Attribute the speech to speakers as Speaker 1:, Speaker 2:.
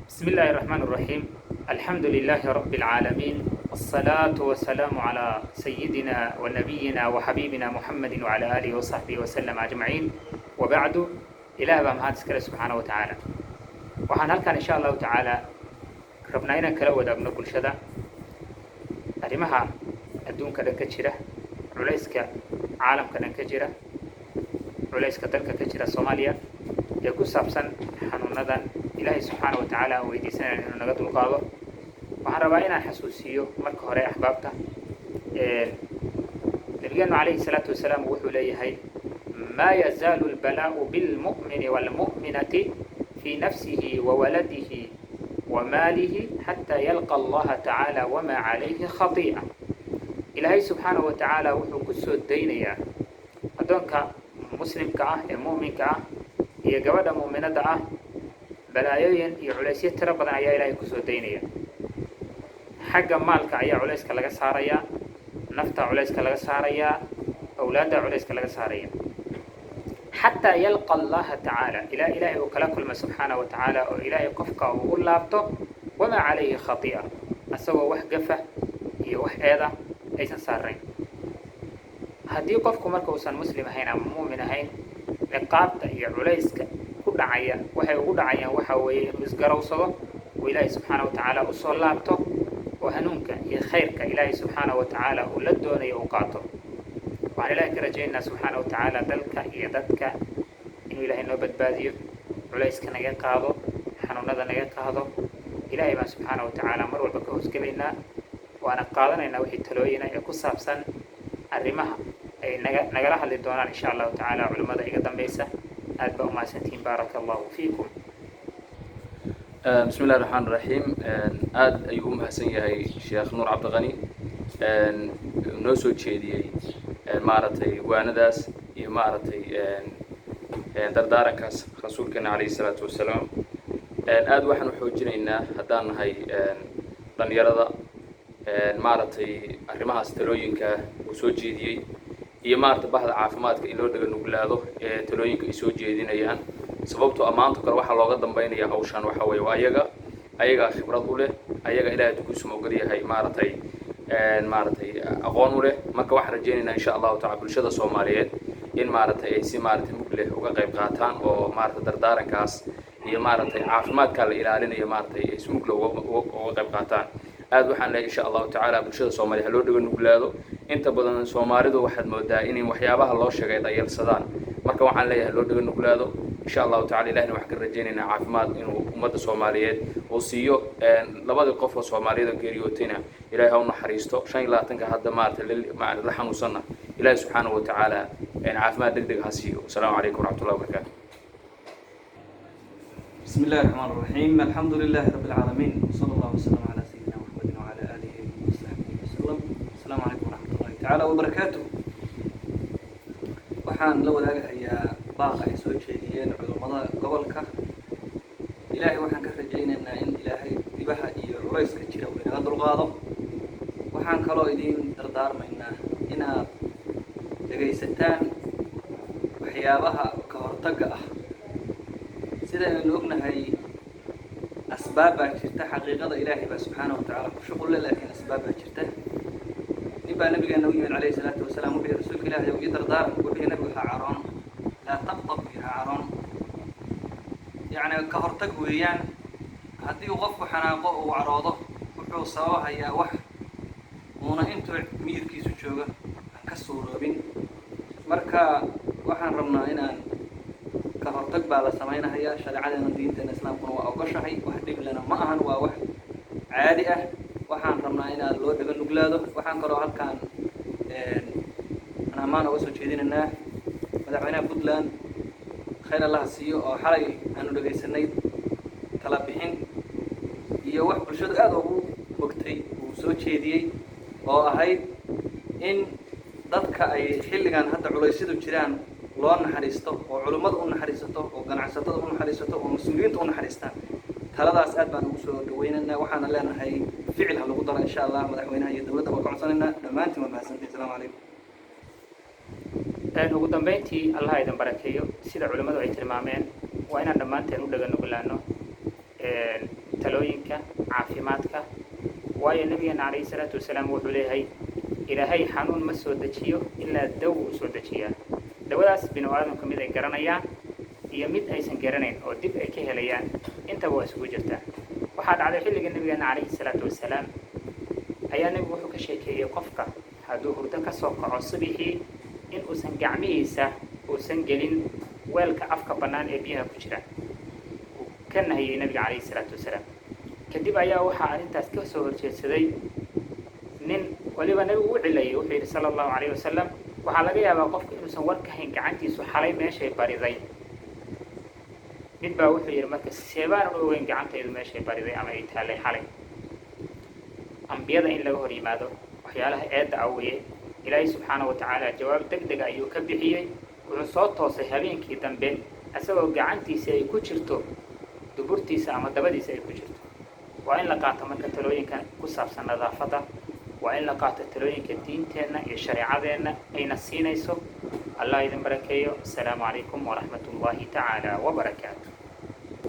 Speaker 1: بسم الله الرحمن الرحيم، الحمد لله رب العالمين، والصلاة والسلام على سيدنا ونبينا وحبيبنا محمد وعلى آله وصحبه وسلم أجمعين، وبعد. Ilaah baa mahad iskale subxaana wa tacaala. Waxaan halkan insha Allahu tacaala rabnaa inaan kala wadaagno bulshada arrimaha adduunka dhan ka jira, culayska caalamka dhan ka jira, culayska dalka ka jira Soomaaliya ee ku saabsan xanuunadan. Ilaahay subxaana wa tacaala aan weydiisanayna inuu naga dulqaado. Waxaan rabaa inaan xasuusiyo marka hore axbaabta. Nabigeenu calayhi salaatu wasalaam wuxuu leeyahay: "ما يزال البلاء بالمؤمن والمؤمنة في نفسه وولده وماله حتى يلقى الله تعالى وما عليه خطيئة." Ilaahay subxaanahu wa tacaala wuxuu ku soo daynayaa addoonka muslimka ah ee mu'minka ah iyo gabadha mu'minadda ah balaayooyin iyo culaysyo tiro badan ayaa Ilaahay kusoo daynaya. Xagga maalka ayaa culayska laga saarayaa, nafta culayska laga saarayaa, awlaadda culayska laga saaraya، حتى يلقى الله تعالى, ilaa Ilaahay uu kala kulma subxaanaه wa tacaala, oo Ilaahay qofka uu u laabto وما عليه خطيئة, asagoo wax gafa iyo wax eeda aysan saarayn. Haddii qofku marka uusan muslim ahayn ama muumin ahayn, ciqaabta iyo culayska ku dhacaya waxay ugu dhacayaan waxaa weeye inuu isgarowsado oo Ilaahay subxaana wa tacaala usoo laabto, oo hanuunka iyo khayrka Ilaahay subxaana wa tacaala uu la doonayo uu qaato. Waxaan Ilahay ka rajaynaynaa subxaana wa tacaala dalka iyo dadka inuu Ilaahay noo badbaadiyo, culayska naga qaado, xanuunada naga qaado. Ilaahay baan subxaana wa tacaala mar walba ka hoosgelaynaa, waana qaadanaynaa wixii talooyina ee ku saabsan arrimaha ay naga nagala hadli doonaan insha Allahu tacaala culimmada iga dambaysa. Aad baa umahadsantihiin، بارك الله فيكم.
Speaker 2: بسم الله الرحمن الرحيم. Aad ayuu u mahadsan yahay Sheekh Nuur Cabdiqani, noo soo jeediyey maaragtay waanadaas iyo maaragtay dardaarankaas rasuulkeena calayhi salaatu wasalaam. Aad waxaan u xoojinaynaa haddaan nahay dhalinyarada maaragtay arrimahaas talooyinka uu soo jeediyey iyo maaragtay bahda caafimaadka in loo dhaga nuglaado ee talooyinka ay soo jeedinayaan, sababtoo ammaanto kale waxaa looga dambaynaya hawshan waxa weeye waa ayaga. Ayagaa khibrad u leh, ayaga Ilahay hadduu kuusuma ogol yahay maaragtay aqoon u leh. Marka waxaan rajaynaynaa insha Allahu tacala bulshada Soomaaliyeed in maaragtay ay si maaragtay mug leh uga qayb qaataan oo maaragtay dardaarankaas iyo maaragtay caafimaadkaa la ilaalinayo maaragtay ay si mug leh uga qayb qaataan. Aad waxaan leeyahay insha Allahu tacaala bulshada Soomaaliya ha loo dhaga nuglaado. Inta badan Soomaalidu waxaad moodaa inay waxyaabaha loo sheegay dhayalsadaan. Marka waxaan leeyahay loo dhaga nuglaado insha Allahu tacala. Ilahina waxaan ka rajaynaynaa caafimaad inuu ummadda Soomaaliyeed uu siiyo. Labadii qof oo Soomaaliyeed oo geeriyootayna Ilahay ha u naxariisto. 25-ka hadda maaragtay la xanuunsanna Ilahi subxaanahu wa tacaala caafimaad deg deg ha siiyo. Asalaamu calaykum waraxmatullahi wabarakaatu.
Speaker 3: بسم الله الرحمن الرحيم، الحمد لله رب العالمين، وصلى الله وسلم على سيدنا محمد وعلى آله وصحبه وسلم. السلام عليكم ورحمة الله تعالى وبركاته. Waxaan la wadaagahayaa baaqa ay soo jeediyeen culummada gobolka. Ilaahay waxaan ka rajaynaynaa in Ilaahay dhibaha iyo culayska jira uu inaga dulqaado. Waxaan kaloo idiin dardaarmaynaa inaad dhegaysataan waxyaabaha ka hortagga ah. Sida aynu ognahay, asbaab baa jirta. Xaqiiqada Ilaahay baa subxaana wa tacaala ku shuqulle, laakiin asbaab baa jirta. Nin baa nabigeena u yimid calayhi salaatu wasalaam. Wuxuu yihi: "Rasuulka Ilaahay ow, ii dardaaran." Wuxuu yihi nabigu: "Ha caroon." "لا تغضب," ha caroon. Yacni ka hortag weeyaan. Haddii uu qofku xanaaqo, uu caroodo, wuxuu sababahayaa wax uuna intuu miyirkiisu jooga aan ka suuroobin. Marka waxaan rabnaa inaan ka hortag baa la samaynahayaa. Shareecadeena diinteena Islaamkuna waa ogoshahay, wax dhib lena ma ahan, waa wax caadi ah. Waxaan rabnaa inaad loo dhaga nuglaado. Waxaan kaloo halkaan aan ammaan uga soo jeedinaynaa madaxweynaha Puntland, khayr Allaha siiyo, oo xalay aanu dhegaysanay tala bixin iyo wax bulshadu aada ugu bogtay uu soo jeediyey, oo ahayd in dadka ay xilligan hadda culaysyadu jiraan loo naxariisto, oo culimmadu u naxariisato, oo ganacsatada u naxariisato, oo mas-uuliyiinta u naxariistaan. Taladaas aad baan ugu soo dhawaynaynaa, waxaana leenahay ficil ha lagu daro insha Allah. Madaxweynaha iyo dowladda baan ka codsanaynaa. Dhammaantiin waa mahadsantahay. Asalaamu calaykum.
Speaker 1: Ugu dambeyntii, Allah idin barakeeyo. Sida culimmadu ay tilmaameen, waa inaan dhammaanteen u dhaga nuglaano. Talooyinka caafimaadka, waayo Nabigeena calayhi salaatu wasalaam wuxuu leeyahay: "Ilaahay xanuun ma soo dejiyo ilaa daw uu soo dejiyaa." Dawadaas binu aadamka mid ay garanayaan iyo mid aysan garanayn oo dib ay ka helayaan intaba waa isugu jirtaa. Waxaa dhacday xilliga Nabigeena calayhi salaatu wasalaam ayaa Nebigu wuxuu ka sheekeeyey qofka hadduu hurdo ka soo kaco subixii in uusan gacmihiisa uusan gelin weelka afka bannaan ee biyaha ku jira. Uu ka nahiyey Nabiga calayhi salaatu wasalaam. Kadib ayaa waxaa arrintaas ka soo horjeedsaday nin waliba Nabigu u cilayay. Wuxuu yidhi sala Allahu calayhi wasalam: "Waxaa laga yaabaa qofka inuusan war ka hayn gacantiisu xalay meeshay bariday." Mid baa wuxuu yidhi: "Marka seebaanan u ogeyn gacantaydu meeshay bariday ama ay taallay xalay?" Ambiyada in laga hor yimaado waxyaalaha eedda ah weye. Ilaahay subxaana wa tacaala jawaab deg dega ayuu ka bixiyey. Wuxuu soo toosay habeenkii dambe isagoo gacantiisa ay ku jirto duburtiisa ama dabadiisa ay ku jirto. Waa in la qaato marka talooyinka ku saabsan nadaafadda, waa in la qaato talooyinka diinteenna iyo shareecadeenna ayna siinayso. Allah idin barakeeyo. Asalaamu calaykum waraxmat ullahi tacaala wabarakaatu.